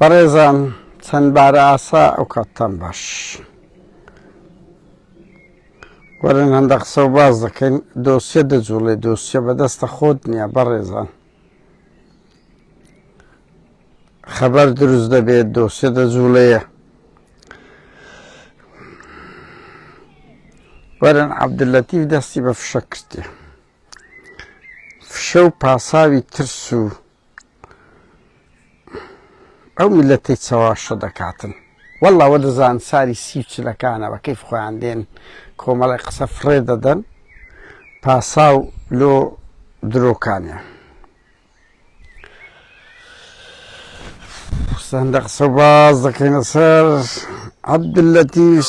بەڕێزان چەند بارە ئاسا ئەو کاتتان باش. وەرن هەندە قسە و باز دەکەین دۆسیە دەجوڵێ دۆسیە بەدەستە خۆت نییە بەڕێزان. خەبەر دروست دەبێت دۆسیە دەجوڵێ. وەرن عەبدوللەتیف دەستی بە فشە کردی. فشە و پاساوی ترس و ئەو میلەتەی چەواشە دەکاتن واللە وە دەزان ساری سی و چلەکانە بە کەیف خۆیان دێن کۆمەڵی قسە فڕێ دەدەن پاساو لۆ درۆکانیان سندە قسە باز دەکەینە سەر عەبدوللەتیف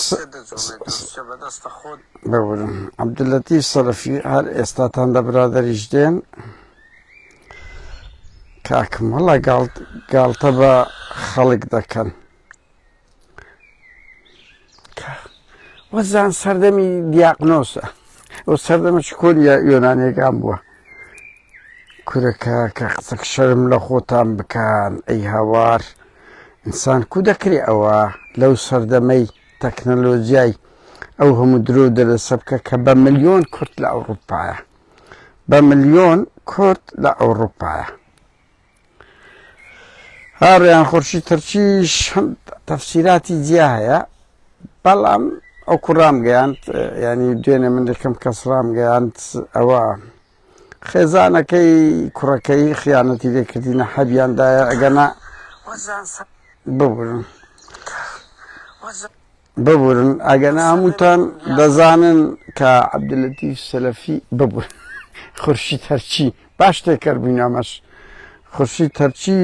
ببورن عەبدوللەتیف سەلەفی هەر ئێستاتان دە برادەریش دێن کاکم وەڵا گاڵتە بە خەڵک دەکەن وەزان سەردەمی دیاقنۆسە ئەو سەردەمە چ کۆن یۆنانیەکان بووە کورە کاکە قسەک شەرم لە خۆتان بکان ئەی هاوار ئینسان کو دەکرێ ئەوە لەو سەردەمەی تەکنەلۆجیای ئەو هەموو درۆ دەلەسە بکە کە بە ملیۆن کورد لە ئەوروپایە بە ملیۆن کورد لە ئەوروپایە هاڕیان خورشی ترچیش تەفسیراتی جیا هەیە بەڵام ئەو کوڕام گەیاند ینی دوێنێ من دەکەم کەس ڕام گەیاند ئەوە خێزانەکەی کوڕەکەی خیانەتی لێکردینە حەبیاندایە ئەگەنا ببورن ببورن ئەگەنا هەمووتان دەزانن کە عەبدولەتیف سەلەفی ببور خورشید هەرچی باش تێکەر بووین ئەمەش خورشید هەرچی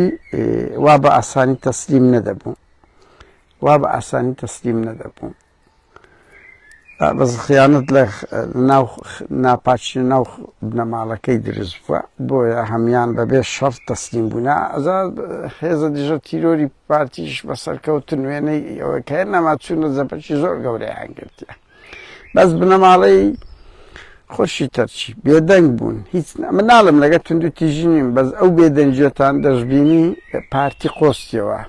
وا بە ئاسانی تەسلیم نەدەبوو وا بە ئاسانی تەسلیم نەدەبوو بەس خیانەت لە ناو ناپاکی ناو بنەماڵەکەی دروست بووە بۆیە هەمان بەبێ شەڕ تەسلیم بوونە ئازاد هێزە دژە تیرۆری پارتیش بە سەرکەوتن وێنەی ئەوە کە نەما چوونە زەپەکی زۆر گەورەیان گرتیە بەس بنەماڵەی خۆشی تەرچی بێدەنگ بوون هیچ من ناڵم لەگە تونند و تیژی نیم بەس ئەو بێدەنگیەتان دەشببینی پارتی قۆستیەوە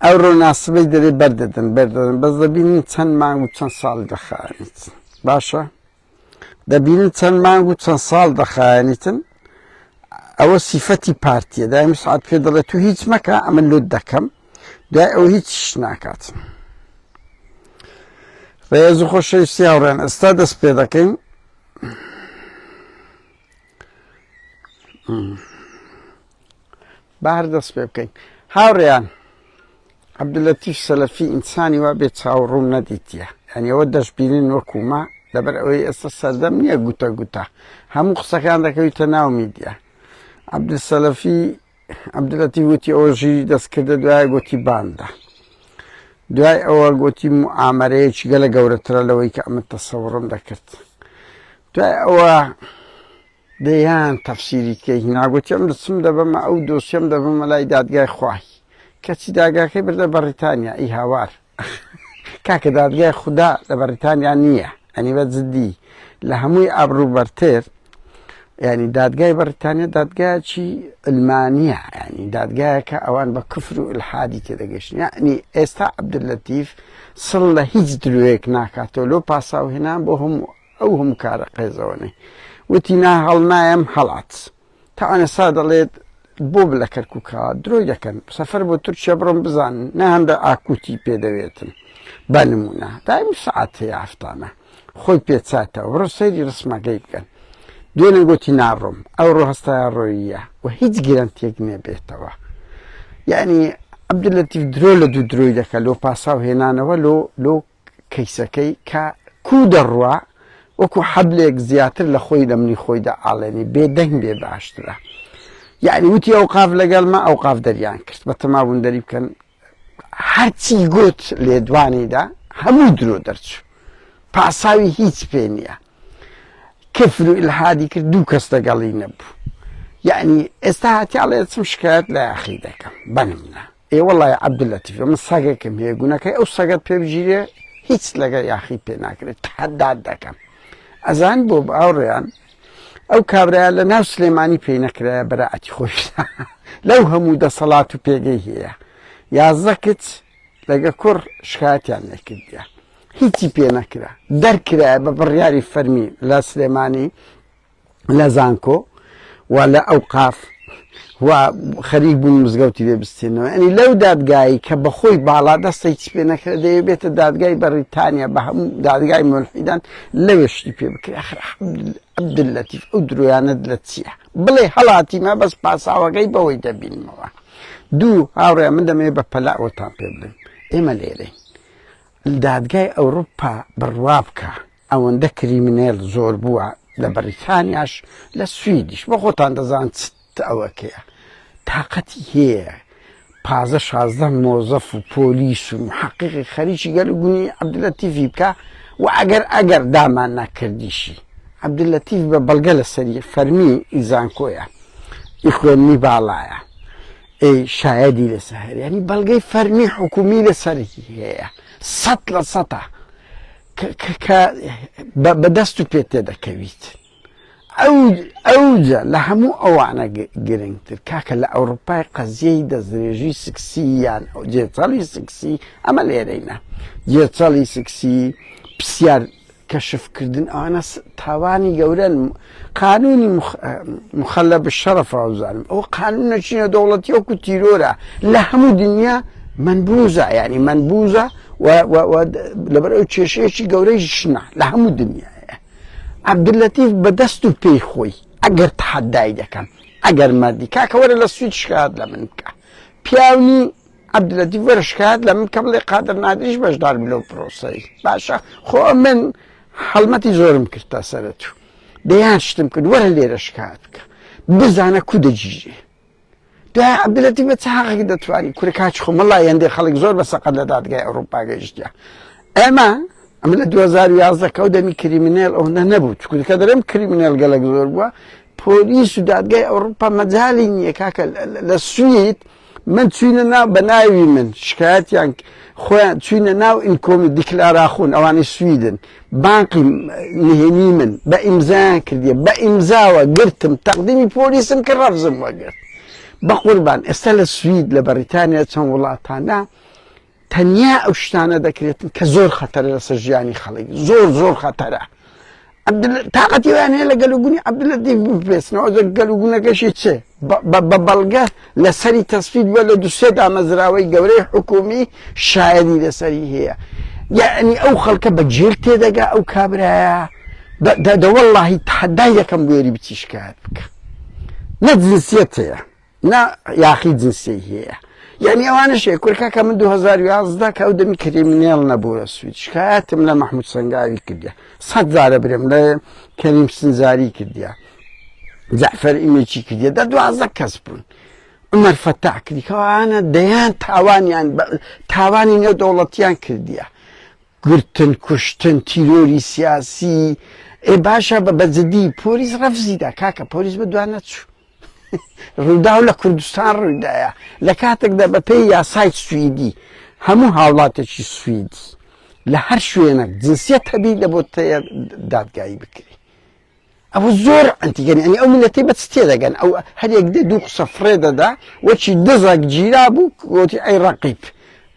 ئەوڕۆ ناسبەی دەرێ بەردەدەن بەردەدەن بەس دەبینین چەند مانگ و چەند ساڵ دەخایەنیت باشە دەبینن چەند مانگ و چەند ساڵ دەخایەنیتن ئەوە سیفەتی پارتیە دایم سعات پێ دەڵێت تو هیچ مەکە ئەمن لوت دەکەم دوای ئەو هیچ ناکات ڕێز و خۆشەویستی هاوڕێن ئێستا دەست پێ دەکەین با هەر دەست پێ بکەین هاوڕێیان عەبدولەتیف سەلەفی ئینسانی وا بێ چاوڕوون نەدیتیە یعنی ئەوە دەشبینن وەکوما لەبەر ئەوەی ئێستا سەردەم نییە گوتە گوتە هەموو قسەکان دەکەویتە ناو میدیا عەبدولسەلەفی عەبدولەتیف وتی ئەوە ژیری دەستکردە دوای گوتی باندە دوای ئەوە گوتی موئامەرەیەکی گەلە گەورەترە لەوەی کە ئەمن تەسەوڕم دەکرد دوای ئەوە دەیان تەفسیری کەی هینا گوتی ئەم دەچم دەبەمە ئەو دۆسیەم دەبەمە لای دادگای خوای کەچی داگاکەی بردە بەڕیتانیا ئی هاوار کاکە دادگای خودا لە بەڕیتانیا نییە ئەنی بە جدی لە هەمووی ئابڕوو بەرتر ینی دادگای بەڕیتانیا دادگایکی علمانیە ینی دادگایەکە ئەوان بە کفر و الحادی تێدەگەشت یعنی ئێستا عەبدوللەتیف سڵ لە هیچ درۆیەک ناکاتەوە لۆ پاساوهێنان بۆ هەموو ئەو هەموو کارە قێزەوەنەی وتی نا هەڵنایەم هەڵات تا ئەنەسا دەڵێت بۆ لە کەرکووکە درۆی دەکەن سەفەر بۆ تورکیا بڕۆم بزان نە هەندە ئاکوتی پێدەوێتن بە نمونە دایم سعات هەیە هەفتانە خۆی پێچاتەوە بڕۆ سەیری ڕسمەکەی بکەن دوێنێ گوتی ناڕۆم ئەوڕۆ هەستایە ڕۆییە و هیچ گرنتێک نەبێتەوە یعنی عەبدولەتیف درۆ لە دوو درۆی دەکە لۆ پاساو هێنانەوە لۆ لۆ کەیسەکەی کە کوو دەڕوا وەکو حەبلێک زیاتر لە خۆی لە منی خۆی دەئاڵێنی بێدەنگ بێ باشترە یعنی وتی ئەوقاف لەگەڵ مە ئەوقاف دەریان کرد بە تەمابوون دەری بکەن هەرچی گوت لێدوانیدا هەموو درۆ دەرچوو پاساوی هیچ پێ نییە کفر و ئیلحادی کرد دوو کەس لەگەڵی نەبوو یعنی ئێستا هاتیاڵێ چم شکایەت لە یاخی دەکەم بەنمونە ئێ وەڵای عەبدولەتیف من سەگێکم هەیە گونەکەی ئەو سەگەت پێ بگیرێ هیچ لەگەر یاخی پێ ناکرێت تەحەدات دەکەم ئەزان بۆ باوڕیان. ئەو کابرایە لە ناو سلێمانی پێی نەکرایە بەراعەتی خۆی لەو هەموو دەسەڵات و پێگەی هەیە 11 کچ لەگە کوڕ شکایەتیان لێکردە هیچی پێ نەکرا دەرکرایە بە بڕیاری فەرمی لە سلێمانی لە زانکۆ و لە ئەوقاف و خەریک بوون مزگەوتی لێ بستێنەوە ینی لەو دادگایی کە بەخۆی باڵا دەستە هیچ پێ نەکرا دەیەوێت بێتە دادگای بەڕیتانیا بە هەموو دادگای ملحیدان لەوێ شتی پێ بکرێ ئەخر عەبدوللەتیف ئەو درۆیانەت لە چییە بڵێ هەڵاتیمە بەس پاساوەکەی بەوەی دەبینمەوە دوو هاوڕێ من دەمەوێت بە پەلە ئەوەتان پێ بڵێم ئێمە لێرەین دادگای ئەوروپا بڕوا بکە ئەوەندە criminal زۆر بووە لە بەریتانیاش لە سویدیش بۆ خۆتان دەزان چ ئەوەکەیە تاقەتی هەیە پازە 16 مۆزەف و پۆلیس و محققی خەریکی گەل و گونی عەبدولەتیفی بکە و ئەگەر ئەگەر دامان نەکردیشی عەبدولەتیف بە بەڵگە لەسەری فەرمی زانکۆیە ئی خوێندنی باڵایە ئەی شایەدی لەسەر هەیە ینی بەڵگەی فەرمی حکومی لەسەری هەیە سەد لە سەتە کە بە دەست و پێ تێدەکەویت ئەوجا لە هەموو ئەوانە گرنگتر کاکە لە ئەوروپای قەزیەی دەستدرێژی سکسی یان جێچەڵی سکسی ئەمە لێرەینە جێچەڵی سکسی پرسیار کەشفکردن ئەوانە تاوانی گەورەن قانونی مخلە بشەڕەف وابزانم ئەو قانونە چینە دەوڵەتی وەکو تیرۆرە لە هەموو دنیا منبوزە ینی منبوزە لەبەر ئەو کێشەیەکی گەورەی ژنە لە هەموو دنیاە عەبدوللەتیف بە دەست و پێی خۆی ئەگەر تحدای دەکەم ئەگەر مەردی کاکە وەرە لە سوید شکایەت لە من بکە پیاونی عەبدولەتیف وەرە شکایەت لە من بکە بڵێ قادر نادریش بەشدار بوو لەو پرۆسەی باشە خۆ من هەڵمەتی زۆرم کرد تا سەرەت و دەیان شتم کرد وەرە لێرە شکایەت بکە بزانە کو دەگیرێ دوای عەبدولەتیف بە چ حەقێک دەتوانی کورە کاچ خۆ مەڵا هێندێ خەڵک زۆر بە سەقەت لە دادگای ئەوروپا گەیشتە ئێمە ئەمە لە 2011 کەو دەمی criminal ئەوەندە نەبوو چونکە دەرم criminal گەلک زۆر بووە پۆلیس و دادگای ئەوروپا مەجالی نییە کاکە لە سوید من چوینە ناو بە ناوی من شکایەتیان خۆیان چوینە ناو ئینکۆمی دیکلاراخون ئەوانەی سویدن بانقی نهێنی من بە ئیمزایان کردیە بە ئیمزاوە گرتم تەقدیمی پۆلیسم کرد ڕەفزم وەگرت بە قوربان ئێستا لە سوید لە بەریتانیا چەند وڵاتانە تەنیا ئەو شتانە دەکرێتن کە زۆر خەتەرە لەسەر ژیانی خەڵک زۆر زۆر خەتەرە تاقەتی ویان هەیە لە گەلوگونی عەبدولەتیف بپێچنەوە ئەوجا گەلوگونەکەشی چێ بە بەڵگە لەسەری تەسفید بووە لە دوسێ دامەزراوەی گەورەی حکومی شایەدی لەسەری هەیە یعنی ئەو خەڵکە بە جێل تێدەگا ئەو کابرایە دەوەڵڵاهی تحدای یەکەم بوێری بچی شکایەت بکە نە جنسیەت هەیە نا یاخی جنسیەی هەیە یعنی ئەوانش هەیە کورە کاکە من 2011 کە ئەو دەمی criminal نەبوو لە سوید شکایەتم لە مەحمود سەنگاوی کردە سەد جارە برێم لە کەریم سنجاری کردە جەعفەر ئیمێکی کردە دە دوازدە کەس بوون عمر فەتاح کردی کەوانە دەیان تاوانیان تاوانی نێو دەوڵەتیان کردیە گرتن کوشتن تیرۆری سیاسی ئێ باشە بە بەجدی پۆلیس ڕەفزی دا کاکە پۆلیس بە دوا نەچوو ڕووداو لە کوردستان ڕوویدایە لە کاتێکدا بە پێی یاسای سویدی هەموو هاوڵاتێکی سویدی لە هەر شوێنێک جنسیەت هەبی لە بۆ دادگایی بکری ئەوە زۆر ئەنتیگەن ئەنی ئەو میلەتی بە چ تێدەگەن ئەو هەرێک دێ دوو قسە فڕێ دەدا وەکی دزەک گیرا بوو گۆتی ئەی ڕەقیب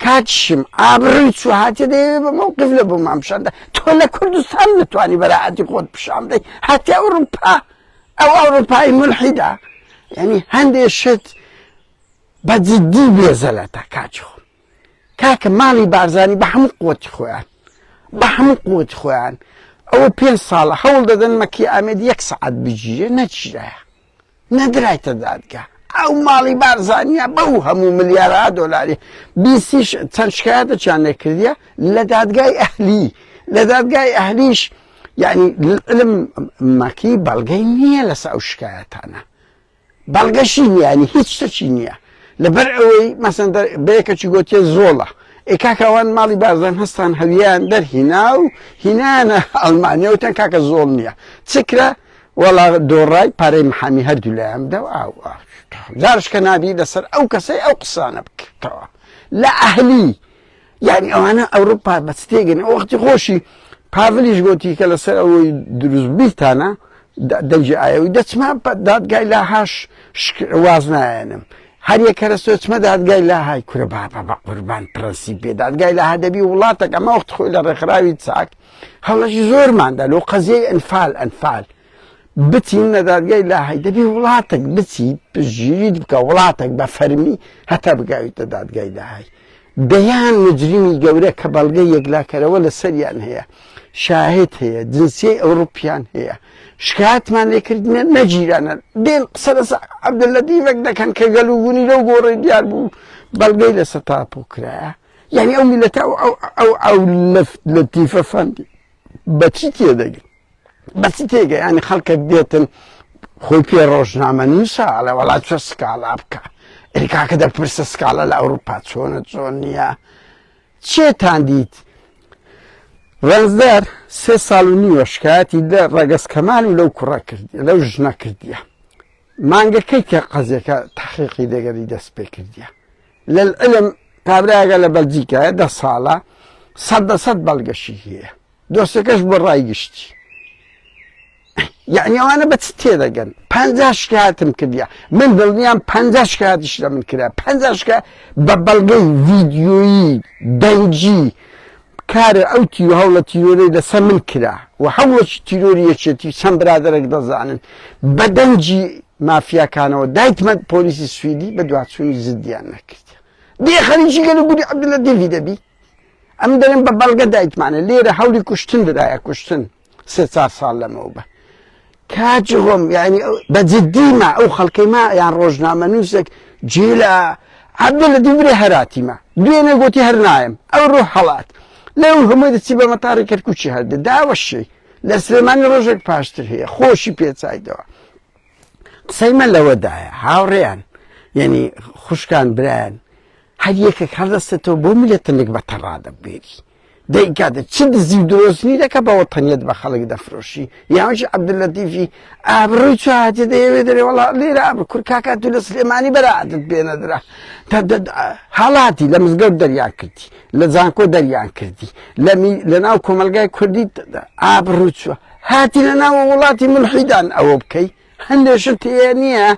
کاکشم ئابڕووی چوو هاتێ دەیەوێ بە مەوقف لە بۆمان پیشان دا تۆ لە کوردستان نتوانی بەراعەتی خۆت پیشان بدەی هاتێ ئەوروپا ئەو ئەوروپای ملحیدا یعنی هەندێ شت بە جدی بێزەلەتە کاکی خۆم کاکە ماڵی بارزانی بە هەموو قوتی خۆیان بە هەموو قوتی خۆیان ئەوە پێ ساڵە هەوڵ دەدەن مەکی ئامێد یەک سەعات بگیرێ نەگیرایە نەدرایتە دادگا ئەو ماڵی بارزانە بەو هەموو ملیارا دۆلاری بیسیش چەند شکایەتێکیان نەکردیە لە دادگای ئەهلی لە دادگای ئەهلیش یعنی علم مەکی بەڵگەی نییە لەسەر ئەو شکایەتانە بەڵگەشی نییە ینی هیچ شتەکی نییە لەبەر ئەوەی مەسەن بەیەکەکی گۆتیە زۆڵە ئێ کاکە ئەوان ماڵی بارزان هەستان هەویان دەرهینا و هینانە ئەڵمانیا وتیان کاکە زۆڵ نییە چ کرا وەڵا دۆڕای پارەی محامی هەردوو لایان بدە و ئاو ئاو جارش کە نابی لەسەر ئەو کەسەی ئەو قسانە بکردەوە لە ئەهلی یعنی ئەوانە ئەوروپا بە چ تێگەن ئەو وەختی خۆشی پاڤلیش گۆتی کە لەسەر ئەوەی دروست بیتانە. دەنگی ئایەوی دەچمە دادگای لاهاش واز نایەنم هەر یەکەرەسۆ چمە دادگای لاهای کورە بابە بە قوربان پرەنسیپ بێ دادگای لاها دەبی وڵاتێک ئەمە وەخت خۆی لە ڕێکخراوی چاک هەڵەشی زۆرماندا لۆ قەزیەی ئەنفال ئەنفال بچین لە دادگای لاهای دەبی وڵاتێک بچی پشتگیریت بکە وڵاتێک بە فەرمی هەتا بگاویتە دادگای لاهای دەیان مجریمی گەورە کە بەڵگەی یەکلاکەرەوە لەسەریان هەیە، شاهد هەیە، جنسیەی ئەوروپیان هەیە، شکایەتمان لێکردنە نەگیرانە، دێن قسە لەسەر عەبدوللەتیفێک دەکەن کە گەل و گونی لەو گۆڕەی دیار بوو بەڵگەی لەسەر تاپۆ کرایە. یعنی ئەو میلەتە ئەو ئەو ئەو ئەو لەتیفە فەندی بەچی تێدەگەن؟ بەچی تێگە ینی خەڵکێک دێتن خۆی پێ ڕۆژنامە نووسە ئەڵێ وەڵا چۆ سکاڵا بکە ئەری کاکە دەپرسە سکاڵا لە ئەوروپا چۆنە چۆن نییە چێتان دیت ڕەنجدەر سێ ساڵ و نیوە شکایەتی لە ڕەگەز کەمال و لەو کوڕە کرد لەو ژنە کردیە مانگەکەی کە قەزیەکە تحقیقی دەگەری دەست پێ کردیە لەلعلم کابراگە لە بەلجیکایە دە ساڵە سەد دە سەد بەڵگەشی هەیە دۆسیەکەش بۆ ڕای گشتی یعنی ئەوانە بە چ تێدەگەن پەنجا شکایەتم کردیا من دڵنیام پەنجا شکایەتیش لە من کرا پەنجا شکا بە بەڵگەی ڤیدیۆیی دەنگی کارە ئەو تیر هەوڵە تیرۆرەی لەسەر من کرا و هەوڵێکی تیرۆری یەکێتی چەند برادەرێک دەزانن بە دەنگی مافیاکانەوە دایتمە پۆلیسی سویدی بە دواچوونی زدیان نەکرد دێ خەریکی گەل و گوری عەبدولەتیفی دەبی ئەم دەرم بە بەڵگە دایکمانە لێرە هەولی کوشتن درایە کوشتن سێ چار ساڵ لەمەوە بە کاچ غۆم یعنی بە جدی ما ئەو خەڵکەی ما یان ڕۆژنامە نووسێک جیلە عەبدە لە دوورێ هەراتی ما دوێنێ گوتی هەر نایم ئەو ڕۆ هەڵات لەو هەمووی دەچی بە مەتاری کەرکوچی هەردە داوەشی لە سلێمانی ڕۆژێک پاشتر هەیە خۆشی پێچایدەوە قسەی مە لەوەدایە هاوڕێیان یعنی خوشکان برایان هەر یەکێک هەڵدەستێتەوە بۆ میللەتەنێک بە تەڕا دەبێری دەیکاتە چ دزی و درۆزنی دەکە بە وەتەنیەت بە خەڵک دەفرۆشی یاوەشی عەبدوللەتیفی ئابڕووی چوە هاتێ دەیەوێ دەرێ وەڵا لێرە ئابڕ کور کاکا تو لە سلێمانی بەراتت پێنەدرا هەڵاتی لە مزگەوت دەریان کردی لە زانکۆ دەریان کردی لە ناو کۆمەلگای کوردی ئابڕوو چوە هاتی لە ناو وڵاتی ملحیدان ئەوە بکەی هەندێک شت هەیە نییە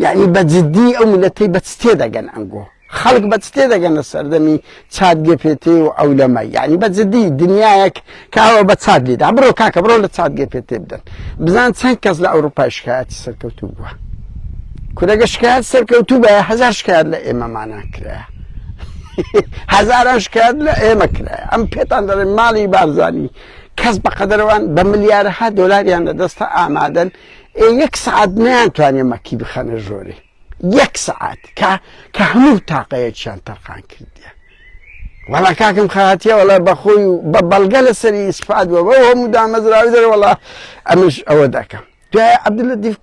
یعنی بە جدی ئەو میلەتەی بە چ تێدەگەن ئەنگۆ خەڵک بە چ تێدەگەن لە سەردەمی چات گێپێتێ و ئەو لەمە یعنی بە جدی دنیایەک کاوە بە چات لێدا بڕۆ کاکە بڕۆ لە چات گێپێتێ بدەن بزان چەند کەس لە ئەوروپای شکایەتی سەرکەوتوو بووە کورەگە شکایەت سەرکەوتوو بە هەزار شکایەت لە ئێمەمانان کرایە هەزاران شکایەت لە ئێمە کرایە ئەم پێتان دەڵێن ماڵی بارزانی کەس بە قەدەرەوان بە ملیارەها دۆلاریان لە دەستە ئامادەن ئێ یەک سەعات نەیانتوانێ مەکی بخەنە ژۆرێ یەک سەعات کە کە هەموو تاقەیەکیان تەرخان کردیە وەڵا کاکم خاتیە وەڵا بەخۆی و بە بەڵگە لەسەری ئیسپات بووە بەو هەموو دامەزراوی دەرێ وەڵا ئەمش ئەوە دەکەم دوای عەبدولەتیف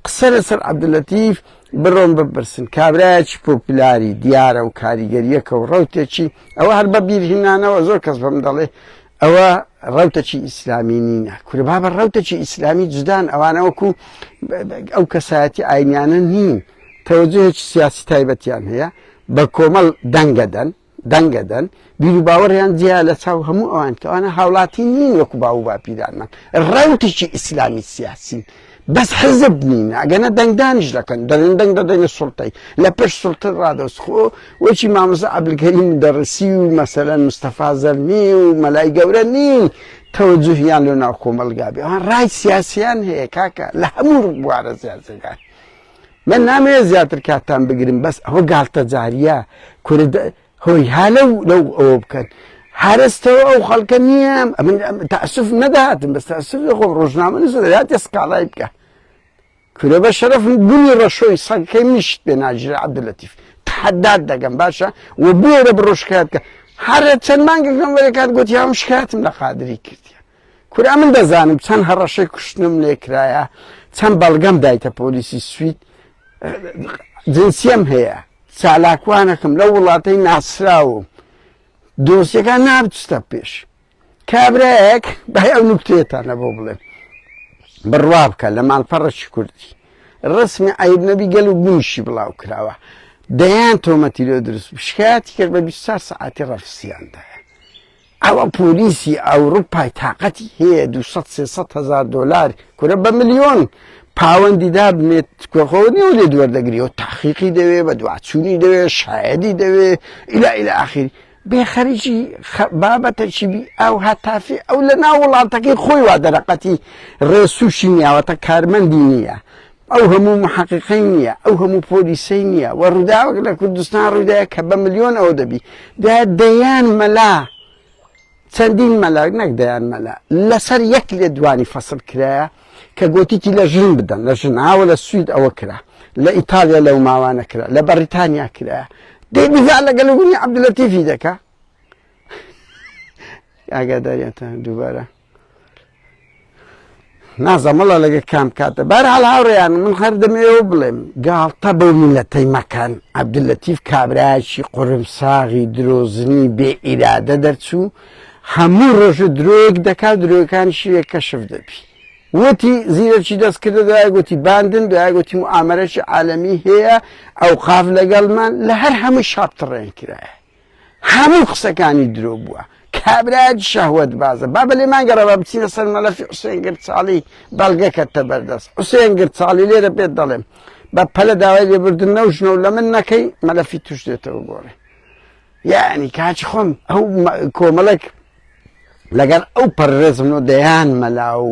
قسە لەسەر عەبدولەتیف بڕۆن بپرسن کابرایەکی پۆپولاری دیارە و کاریگەریەکە و ڕوتێکی ئەوە هەر بە بیرهینانەوە زۆر کەس بەم دەڵێ ئەوە ڕەوتەکی ئیسلامی نینە کورە بابە ڕەوتەکی ئیسلامی جدان ئەوانە وەکو ئەو کەسایەتی ئاینیانە نین تەوەجهێکی سیاسی تایبەتیان هەیە بە کۆمەڵ دەنگەدەن دەنگەدەن بیر و باوەڕیان جیا لە چاو هەموو ئەوان کە ئەوانە هاوڵاتی نین وەکو باو و باپیرانمان ڕەوتێکی ئیسلامی سیاسین بەس حزب نین ئەگەنە دەنگدانیش دەکەن دەڵێن دەنگ دەدەینە سوڵتەی لە پشت سوڵتە ڕادەست خۆ وەکی مامۆستا عەبدولکەریم دەڕسی و مەسەلەن مستەفا زەلمی و مەلای گەورە نین تەوەجوهیان لۆ ناو کۆمەڵگا بێ ئەوان ڕای سیاسیان هەیە کاکە لە هەموو بوارە سیاسەکان من نامەوێت زیاتر کاتتان بگرم بەس ئەوە گاڵتەجاریە کورد هۆی ها لەو لەو ئەوە بکەن هەرستەوە ئەو خەڵکە نییە من تەسف نەدەهاتم بەس تەسف خۆم ڕۆژنامە نووسە دەهاتێ سکاڵای بکە کورە بە شەرەف گونی ڕەشۆی سەگەکەی منیشت پێ ناگیرێ عەبدولەتیف تەحەدات دەگەم باشە و بوێرە بڕۆ شکایەت کە هەرە چەند مانگێکم وەرەکات گوتی هەم شکایەتم لە قادری کردیە کورە من دەزانم چەند هەڕەشەی کوشتنم لێکرایە چەند بەڵگەم دایتە پۆلیسی سوید جنسیەم هەیە چالاکوانەکەم لەو وڵاتەی ناسراوم دۆسیەکان نابچتە پێش کابرایەک بای ئەو نوکتەیەتانە بۆ بڵێم بڕوا بکە لە ماڵپەڕێکی کوردی ڕسمی عیب نەبی گەل و گونشی بڵاو کراوە دەیان تۆمەتی لۆ دروست شکایەتی کرد بە 24 سەعاتی ڕەفسیاندایە. ئەوە پۆلیسی ئەوروپای تاقەتی هەیە 200 300 هزار دلار کورە بە ملیۆن پاوەندی دابنێت کۆخۆ نیوە لێ دووەردەگری و تاقیقی دەوێ بە دواچوونی دەوێ شایەدی دەوێ ئیلا ئیلا ئاخری بێ خەریکی بابەتەکی بی ئەو هەتافی ئەو لە ناو وڵاتەکەی خۆی وا دەرەقەتی ڕێسوشی نیاوەتە کارمەندی نییە ئەو هەموو محەقیقەی نییە ئەو هەموو پۆلیسەی نییە و ڕووداوێک لە کوردستان ڕوودایە کە بە ملیۆن ئەوە دەبی دا دەیان مەلا چەندین مەلا نەک دەیان مەلا لەسەر یەک لێدوانی فەسڵ کرایە کە گۆتیتی لە ژن بدەن لە ژن ئاوە لە سوید ئەوە کرا لە ئیتالیا لەو ماوانە کرا لە بەڕیتانیا کرا دەی دیفاع لە گەلگونی عەبدولەتیفی دەکا ئاگاداریانتان دووبارە نازەمەڵە لەگە کام کاتە بار هەڵ هاوڕێیان من هەر دەمەوە بڵێم گاڵتە بەو میلەتەی مەکەن عەبدولەتیف کابرایەکی قورمساغی درۆزنی بێ ئیرادە دەرچوو هەموو ڕۆژە درۆیەک دەکات درۆکانیشی لێ کەشف دەبی وتی زیرەکی دەست کردە دوای گوتی باندن دوای گوتی موئامەرەکی عالەمی هەیە ئەوقاف لەگەڵمان لە هەر هەمووی شاپتڕێن کرایە هەموو قسەکانی درۆ بووە کابرایەکی شەهوەت بازە با بە لێمان گەڕە با بچینە سەر مەلەفی حوسێن گرچاڵی بەڵگە کەتە بەردەست حوسێن گرچاڵی لێرە پێت دەڵێم بە پەلە داوای لێبوردن لەو ژنە و لە من نەکەی مەلەفی توش دێتەوە گۆڕێ یعنی کاچ خۆم ئەو کۆمەڵێک لەگەڵ ئەو پەڕێزم و دەیان مەلا و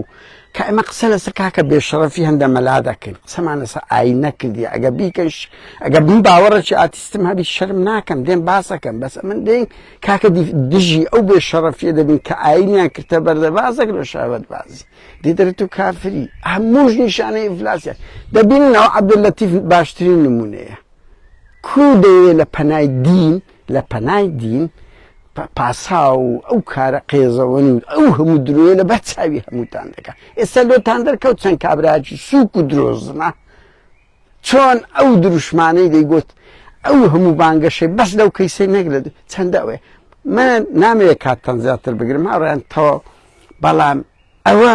کە ئەمە قسە لەسەر کاکە بێشەڕەفی هەندە مەلا دەکەین قسەمان لەسەر ئاین نەکردی ئەگە بیکەش ئەگە بم باوەڕێکی ئاتیستم هەبی شەرم ناکەم دێم باسەکەم بەس ئەمن دێن کاکە دژی ئەو بێشەڕەفیە دەبین کە ئاینیان کردە بەردەبازێک لە شاوەت بازی دیدرت و کافری هەمووش نیشانەی ئیفلاسیان دەبیننەوە عەبدوللەتیف باشترین نمونەیە کو دەیەوێ لە پەنای دین لە پەنای دین پاساو و ئەو کارە قێزەوەن و ئەو هەموو درۆیە لە بەر چاوی هەمووتان دەکا ئێستا لۆتان دەرکەوت چەند کابراکی سوک و درۆزنە چۆن ئەو دروشمانەی دەیگوت ئەو هەموو بانگەشەی بەس لەو کەیسەی نەک لە چەندە ئەوێ من نامەوێت کاتتان زیاتر بگرم هاوڕێیان تەواو بەڵام ئەوە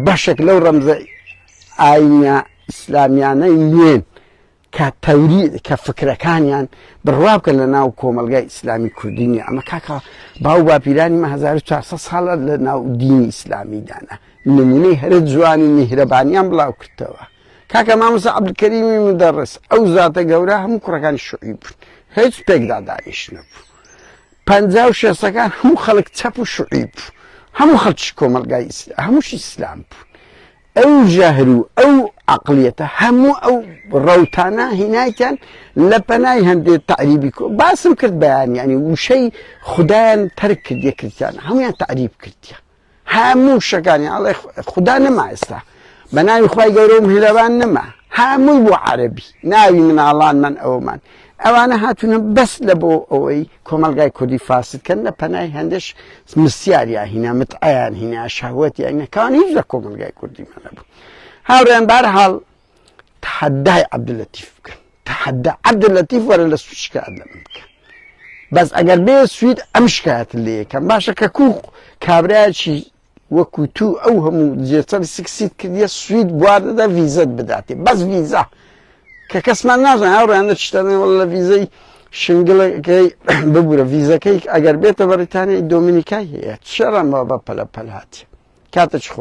بەشێک لەو ڕەمزە ئاینە ئیسلامیانەی نوێن کە تەوری کە فکرەکانیان بڕوا بکەن لە ناو کۆمەڵگای ئیسلامی کوردی نیە ئەمە کاکە باو باپیرانی مە 1400 ساڵە لە ناو دینی ئیسلامی دانا نمونەی هەرە جوانی میهرەبانیان بڵاو کردەوە کاکە مامۆستا عەبدولکەریمی مدەڕس ئەو زاتە گەورە هەموو کوڕەکانی شوعی بوون هیچ پێکدا دانیش نەبوو پەنجا و شێستەکان هەموو خەڵک چەپ و شوعی بوو هەموو خەڵکی کۆمەڵگای ئیسلام هەمووشی ئیسلام بوو ئەو ژەهر و ئەو عەقڵیەتە هەموو ئەو ڕەوتانە هینایتیان لە پەنای هەندێ تەعریبی کۆ باسم کرد بەیان یعنی وشەی خودایان تەرک کردیە کردیان هەمویان تەعریب کردیە هەموو شەکانی ئەڵێ خودا نەما ئێستا بە ناوی خوای گەورە و میهرەبان نەما هەمووی بۆ عەرەبی ناوی مناڵانمان ئەومان ئەوانە هاتوونە بەس لە بۆ ئەوەی کۆمەڵگای کوردی فاسد کەن لە پەنای هەندێش مسیاریا هینا متعیان هینا شەهوەتیان نەکان هیچ لە کۆمەڵگای کوردی مە نەبوو هاوڕێیان بارحاڵ تەحەدای عەبدولەتیف بکەن تەحەدا عەبدولەتیف وەرە لە سوید شکایەت لە من بکە بەس ئەگەر بێ سوید ئەم شکایەت لێ یەکەم باشە کە کوو کابرایەکی وەکو تو ئەو هەموو جێچەر سکسیت کردیە سوید بوار دەدا ڤیزەت بداتێ بەس ڤیزا کە کەسمان نازانێت هاوڕێیان لە چشتانە وەڵا لە ڤیزەی شنگڵەکەی ببورە ڤیزەکەی ئەگەر بێتە بەریتانیای دۆمینیکای هەیە چێڕان بە پەلە پەل هاتیە کاتە چ خۆ.